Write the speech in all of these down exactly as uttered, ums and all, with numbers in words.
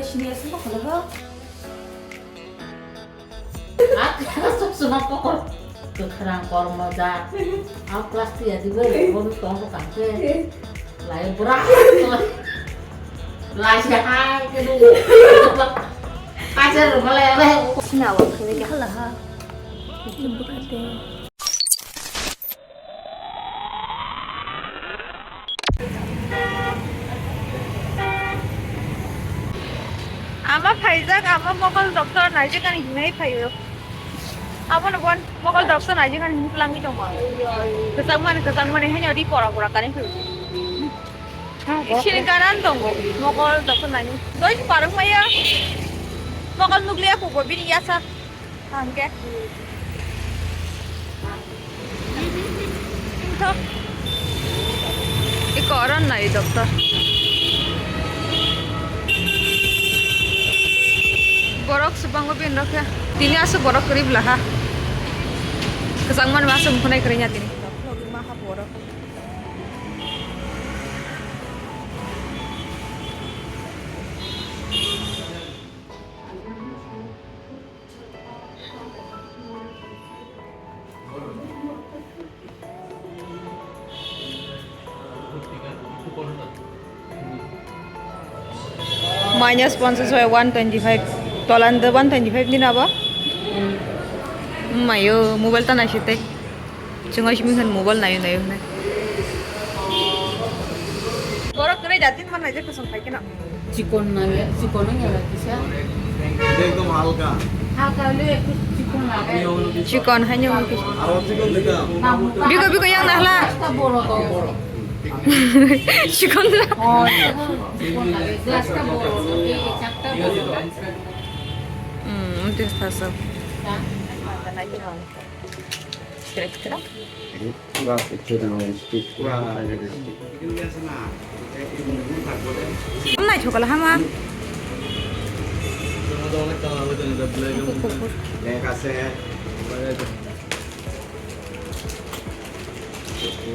Sini aswk kok khajago. Ak suk suma pokol. Kwkhwrang kormo jak. Ak plastic ya dibo, bono tong kang khe. Lai bura. Lai se hai ke du. Kaisa ro malai. Sina wa khe ke hala ha. Bukhate. Ama phaijak, ama mokol doctor naijak ani hinwi phaio. Amo no bon mokol doctor naijak ani hinwi twlangwi tongo. Kwchangmani, kwchangmani haino ri pora pora kani phaio. Sini ganan tongo, mokol doctor naini. Doi parwng maya. Mokol nukliya kubo bini yasa. Hangke. Tho. Iko oron nai doctor. Borok swbango bini rokhe. Tini aswk borok kwrwi bwla ha. Kwchangmani ma aswk mukhu nai kwrwi ya tini. Logi ma ha borok. Minus ponchash bai one twenty five, tolan de one twenty five din abo. Mayo, mobile ta naisik tei. Chwng oi simi khan mobile nayo nayo hwnwi. Borok kwrwi da tin man naijak kwchwng khai kheno. Chikon nangya, chikon nangya kisa. Ekdom halka. Halka le ekdom chikon lage. Chikon haino. Aro chikon dikha. Biko biko yang nahla. Chikon da. Oh, chikon lage. Glass ta boro. Hmm, itu sasa. Kira-kira. Naithok kala hama.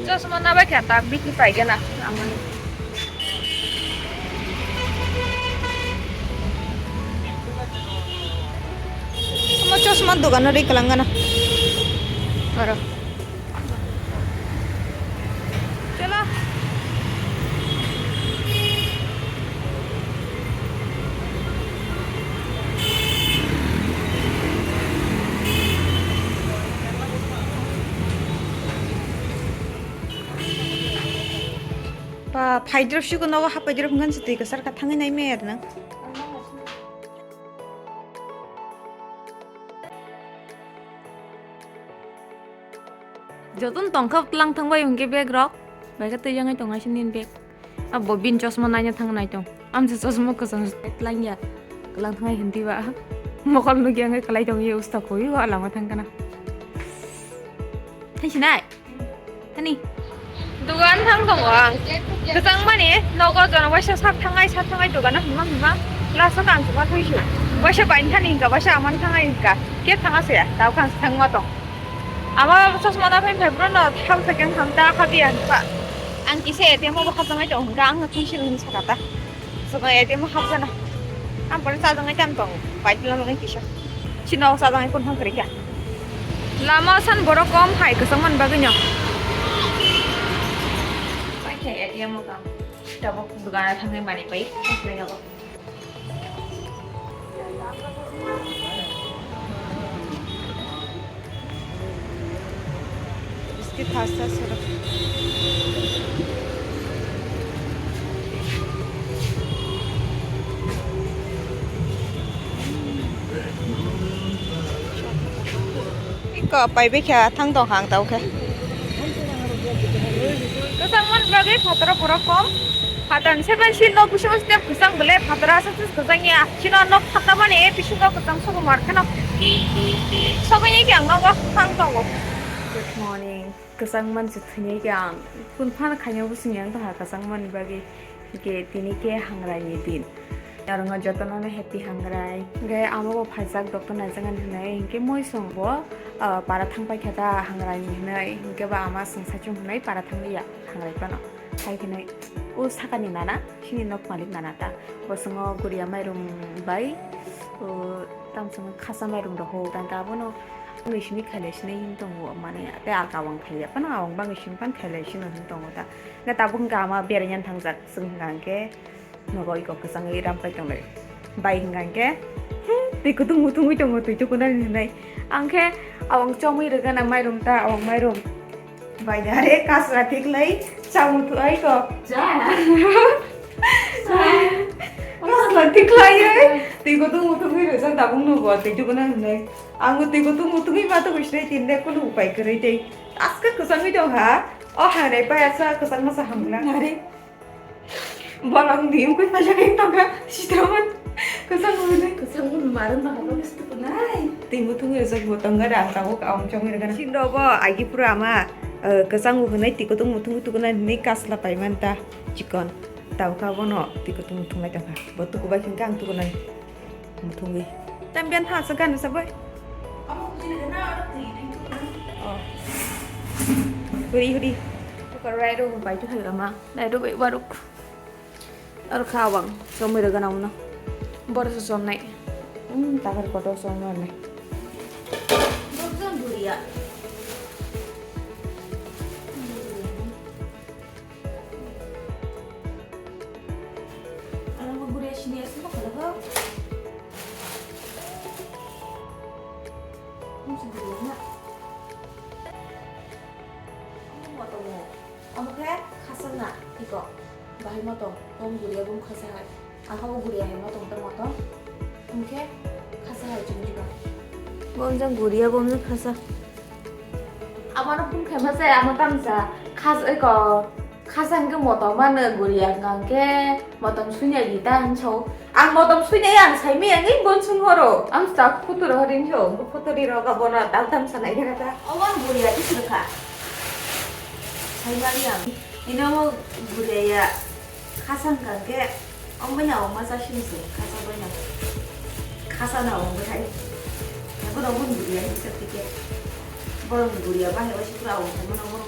Chosma na bai kha tak biki pai gana. Omo chosma dogano ri kwlwng gana. Oro. Chalo. Ba, phaidrop siko nogo haphaidrop hwnkhe se twi kwchar kha thangwi nai maya rwna. Jotono tongkha tlang thangbai hwnkhe bag rok, bai khe twi jangwi tong aisi nini bag. Abo bini chosma naina thang nai tong. Amsa chosma kwcham se tlang ya. Kwlang thangnai hinti ba. Mokol nukya wngwi kwlai tong ye usta koi o lama thang kana. Thang sinai. Hani. Dugan thang tongo ang. Kwchang mani nogo jono waisa sak thangnai sak thangnai dugano hima hima. Last o kangsima thuisu. Waisa bain thani hinka waisa aman thangnai hinka. Ke thanga se ya. Tau kang thangma tong. Ama chosma na phain phai bro no thang thakeng thang ta khabi ang pa. Ang kisa A T M o bo khajangai tong hinka ang no thuisu hin sakata. Sono A T M o hapjana. Ang pore chajangai tam tong. Bai tila nang kisa. Chino chajangai kun thang kri kya. Lama san borok kom hai kwchang man bagwi no. Bai khe A T M o kam. Tabuk dugana thangwi mani pai. Biskit pasta sero. Iko pai bikha thang tong hang tau khe. Kwchang man bagwi phataro borok kom. Phatarni seven si nok bisingo step kwchang bwle phataro aswk kwchang ya. Chino nok phatamani e bisingo kwchang sobo mar kheno. Sobo ye ang nogo thang tongo. Good morning. Kwchang man se thwinai khe ang kun phan khaina bo sing yang tongha kwchang man bagwi. Hwnkhe tini khe hangrai ni din. Aro jotono no happy hangrai. Hwnkhe amo bo phaijak doctor naijaknani hwnwi. Hwnkhe moi song bo, ah, para thang paikha ta hangrai ni hwnwi. Hwnkhe ba ama song saichung hwnwi para thang liya hangrai phano. Hai hwnwi. O sakani nana, sini nok malik nana ta. Bo songo guria mairum bai, o tam songo khasa mairum rok ho, ta ta bono. Ani simi khailai sinai hin tongo, mane, tei alka wng khailai phano, awng bangwi simi phano khailai sino hin tongo ta. Na tabuk hwnkha ama beraina thangjak, chwng hwnkha hwnkhe nogo iko kwchangwi ram pai tonglai. Bai hwnkha hwnkhe, hmm, twi kutung mutung wi tongo, twi tukunani hwnwi. Ang khe awng chomwi rwgana mairum ta, awng mairum. Bai da re, kasra tiklai, chamung tu ai ko. Ja. Kasra tiklai, eh. Twi kutung mutung wi rwjak tabuk nogo, twi tukunani hwnwi. Ang twi kutung mutung wi ma tongwi sinai tinde kunu upai kwrwi tei. Aska kwchangwi tong ha. O hanai pai asa kwchang masa hamla. Nare. Bolong di ungkui paisa kai tongkha. Sitraman. Kwchang hwnwi. Kwchang hwnwi maran ba habo misti kunai. Twi mutung wi rwjak bo tongga da ang tabuk awng chongwi rwgana. Sinro bo agi pura ama, eh, kwchang hwnwi twi kutung mutung tukunani hwnwi kasla pai man ta chikon. Tabuk abono twi kutung mutung lai tongkha. Bo tukubai hwnkhe ang tukunai. Muthungwi. Tam bian pha sa gan sa bai. Oh. Huri huri. Ka rai ro bai tu hai ama. Rai ro bai waruk. Ar khawang. Somoi ro gana uno. Bor sa somnai. Hmm, takar koto somnai. Bor sa buria. Ano ko guri sini asli ko kalau kau. Musu guri na. Ano moto mo. Ano khe khasa na iko. Bahai moto. Kom guri abum khasa hai. Ang kha bo guriya hai ma tong tamo tong. Hwnkhe khasa hai chwng jikha. Bo wng jang guriya bo wng khasa. Amano phun khe ma se, amo tamsa khas oi ko. Khasa hwnkhe motom mano guriya hwnkhe motom sunya di ta hinso. Ang motom sunya ang sai mi ang in bon sung horo. Ang sta photo ro rin so. Photo ri ro ka bona dal tamsa nai khe ta. Oman guriya di sirkha. Sai ma ri ang. Ino mo guriya ya. Khasa hwnkha khe, omo bai no, omo cha sini se, khasa bai no. Khasa no, omo bai hai. Abo no, omo ni guriya, ni chak tike. Borok ni guriya, bahai bai sikla, omo, omo no, omo no.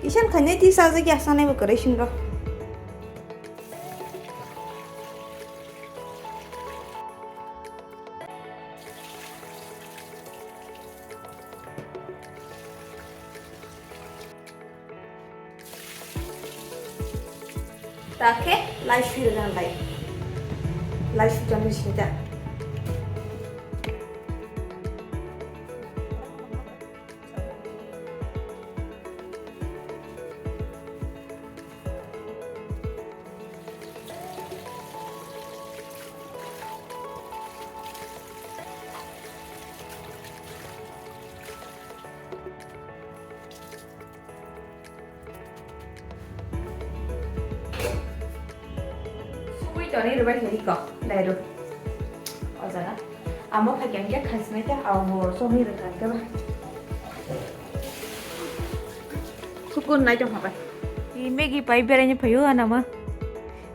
Isan khainai tisa jagi asanai bo kwrwi sinro. Ta khe lai sui rwna bai. Lai sui tongni sini ta. Sugui toni rwbai khe iko, dairu. O jaga. Amo phaikhe hwnkhe khaisnai khe, abo sogwi rwkha hwnkhe ba. Sukun nai tongkha bai. I Maggie pai beraini phaio anama.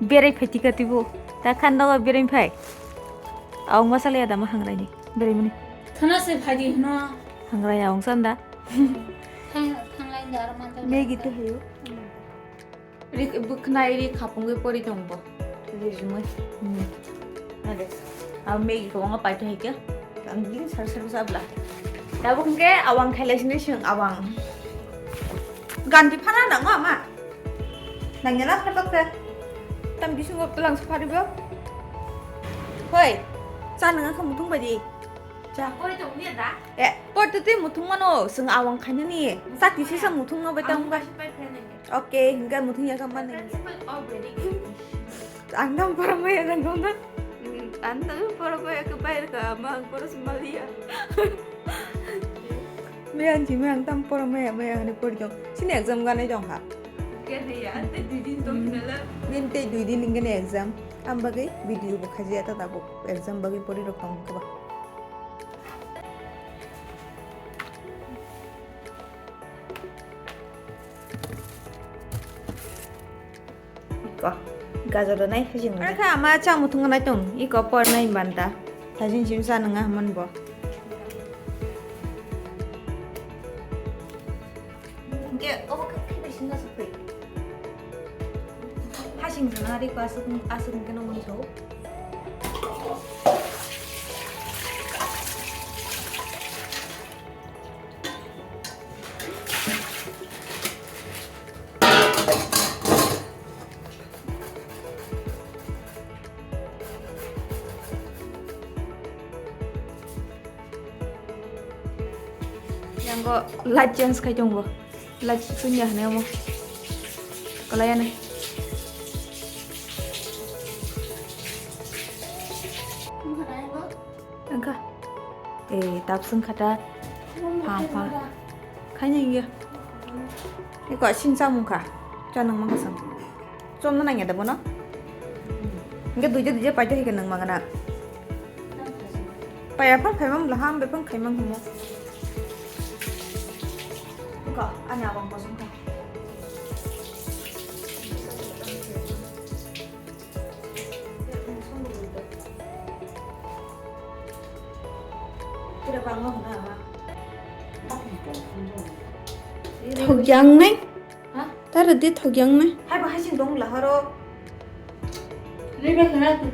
Berai phai tika tibo. Ta khan nogo berai phai. Awng masala ya dama hangrai ni. Berai mani. Thana se phaidi hino. Hangrai awng sanda. Thang, thanglai da ar man. Maggie te hayo. Rik bukhnai ri khapungwi pori tongbo. Rijumai. Hmm. Nade. Aw Maggie ko wanga paito hai khe. Ang din sar sar sabla. Tabuk hwnkhe awang khailai sini sing awang. Ganti phana nango ama. Nangya na phatok khe. Tam bisingo tlang sphari bo. Hoi. Cha nang kha muthung bai di. Cha. Pori tong ni da. Eh, por tu twi muthung mano, sing awang khainani. Sa kisi sa muthung no bai tang. Ang ba si pai phai nang. Okay, hingga muthung ya ka man nang. Ang tam pora maya nang kong na. Ang tam pora maya ka bai ka ma ang pora sumaliya. Me ang ji me ang tam pora maya maya hani pori jong. Sini exam ganai jong ha. Kene ya, ante dui din tong nala. Min te dui din ingene exam. Am bagwi video bo khaji ata tabuk exam bagwi pori rok tong kaba. Iko gajor nai hajing. Ar kha ama cha muthung nai tong. Iko por nai banta. Hajing jim sa nang haman bo. Wngkha na, riko aswk, aswk wngkhe no mwnwi sao. Yang go light change khai tongo. Light kunya hane mo. Kalaya ne. Engka. Eh, tapsung kata. Ha, ha. Kanya iya. Iko sing samung kha. Cha nang mangkha sam. Chomna nangya da bono? Hingke duija duija paito hingke nang mangana. Paya phang phaimang bla ham be phang khaimang hamo. Ko ani abang kosong kha. Thokjang nai. Ha? Tara di thokjang nai. Hai ba hai sing dong laharo. Lebe khara tu.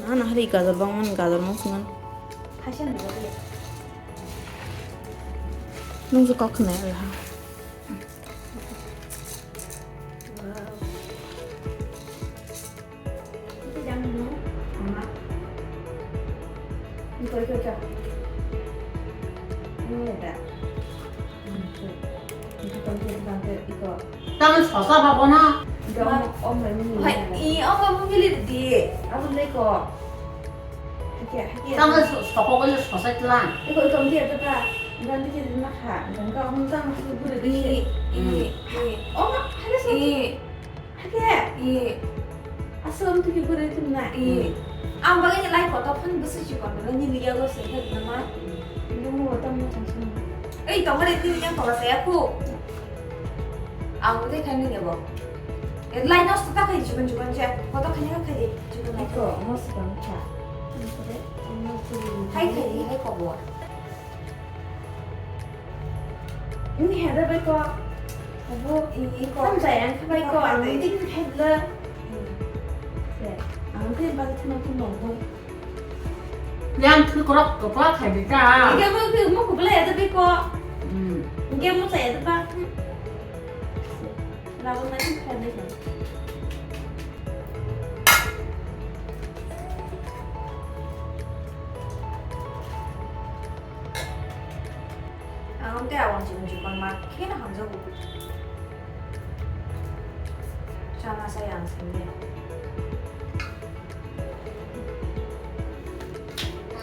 Na na hari gajor bang man gajor mang sungan. Hasan dulu. Nung su kok khna ya. Tamo sosa babo na. Hai, i, o babo mili di. Abo leko. Tamo sosa ko sosa tlang. Iko, iko, mili ada pa. Ganti ke di makha. Ganti ka hong tamo su gure di. I, i, i. O ma, hale so. I. Hake? I. Aswk tiki bwrwi thumna? I. Ang bagwi ni lai kotor phano bwswk chikon no nini yago se thek nama. Nini mo tam mo thang sung. Ei, tongmani tini yang tola saya ku. Ang ude khai nini bo. Lai nosto ta khai chikon chikon je. Kotor khai khai chikon. Iko, mo se tong kha. Hai khai, hai kobo. Ini hada bai ko. Abo ini ko. Samjai ang khabai ko, ang ini hada. Ang tin bai thuma thuma ko. Yang tu korok kopla khai bika. Ini mo mo kopla ya tapi ko. Hmm. Ini mo saya tapi. Lagu nanti khai bika. Ang tei awang chikon chikon ma kheno hamjago. Chana sai ang sangya.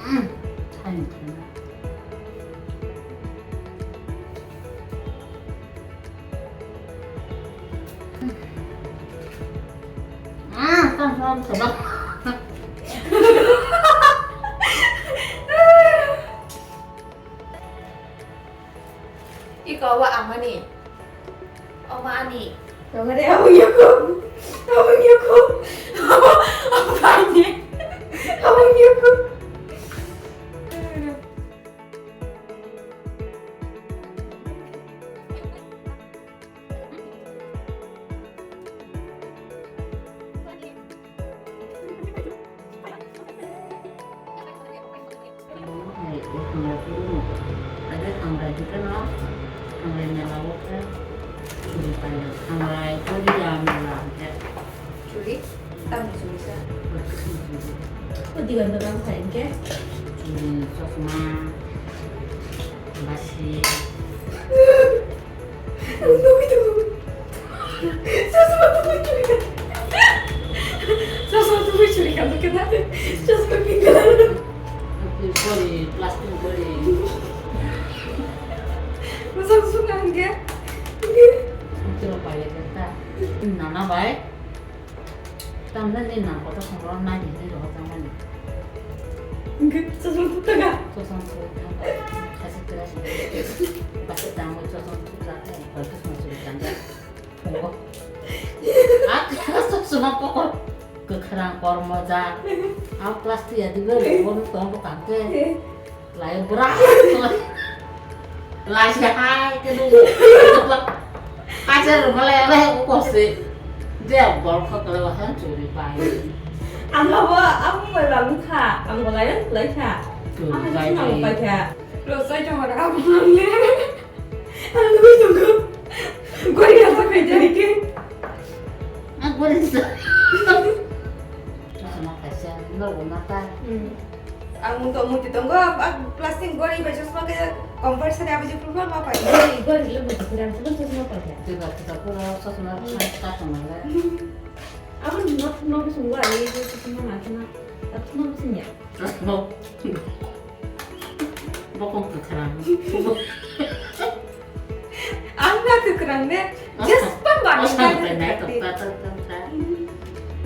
Mm, thani thani. Ah, kan kan sebab. Iko wa amani. Oma ani. Tongare abang yako. Abang yako. Abang ani. Abang yako. Ada tanggal kita no, tanggal mela oke, suri payo, tanggal itu dia mela oke. Suri? Tamni churi sa. O digan da bang sa inke? Churi, chosma, basi. Ang nugui tongo. Chosma tugui churi ka. Chosma tugui churi ka, bukan apa? Chosma pink color. Body, plastic body. Masang sunga inke? Itu lo pakai kita. Nana bai. Tamna ni nang kotor songro nai ni ni rohor tangmani. Engke chosong tu taga. Chosong tu taga. Khasi taga song. Basi tangmo chosong tu taga. Koi tu song suri tangga. Ak, suma pokol. Kwkhwrang kormo jak. Ang plastic ya dibe, bono tong bwkang khe. Lai bwrak. Lai se hai khe nung. Kaisa rwma lai bai uko se. Je bol kho kle wa han churi pai. Ang abo, abo bai ba bukha. Ang bo lai lai kha. Churi pai. Ang pai kha. Lo sai jong ra abo le. Ang nugui tongo. Gori asa khaijani khe. Ang gori sa. Chosma kaisa, norok mata. Hmm. Ang mungko muti tongo, ah, plastic gori bai chosma khe compulsory abo je phulma ma pai. Gori, gori le muti kurang, sebab chosma pai kha. Tiba, tiba, pura chosma Hmm. sa, sa tongmale. Abo nok, nok sungwa, ai, chosma ma, chosma, chosma ma singya. Bokong kwkhwrang. Ang na kwkhwrang de, just pan ba ni ka kwkhwrang de.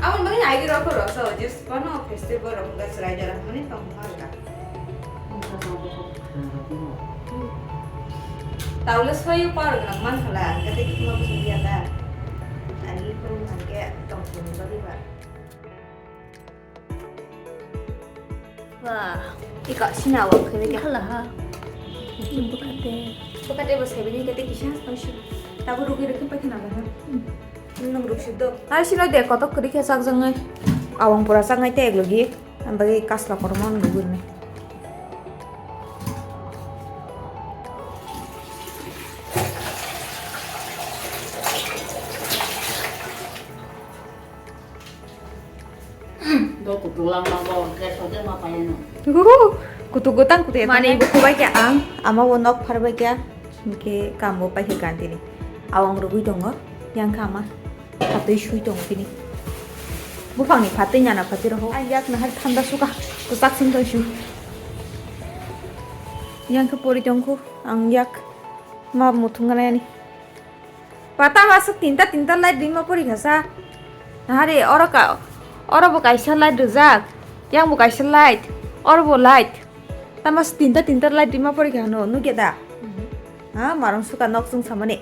Aboni bagwi aigi rok rok so, just pano festival rok ga chwrai da rok mani tong ma ga. Taulo soyo par ga man khala, ang kate kitma bujung dia da. Ani pun angke tong pun ba di ba. Wah, ika sina wa khebe kya? Khala ha. Bukhate. Bukhate bo seven ni kate kisa tong shi. Tabu rugi rugi pa khana ba ha. Nang ruk shi do. Ar sino de kotok kri khe sak jang ngai. Awang pura sak ngai te eglo gi. Am bagi kasla kormo nang rugi ne. Do kutu langma bo gas hote ma payano. Uhuhu. Kutu gotang kutu ya. Mani bo kubai kya ang, ama bo nok phar bai kya, hingke kam bo pai khe gantini. Awang rugui tongo, yang kha ama. Phatwi sui tongo tini. Buphangni phatwi nana phatwi roho. Ang yak nahar thanda suka, kwchak sing tong su. Yang khe pori tong khu, ang yak ma muthung gana yani. Pata masuk tinta tinta light rima pori khasa. Nahari oro ka, oro bo kaisa light rijak, yang bo kaisa light, oro bo light. Tama tinta tinta light rima pori kha no, nugya da? Ha, marung suka nok chung samani.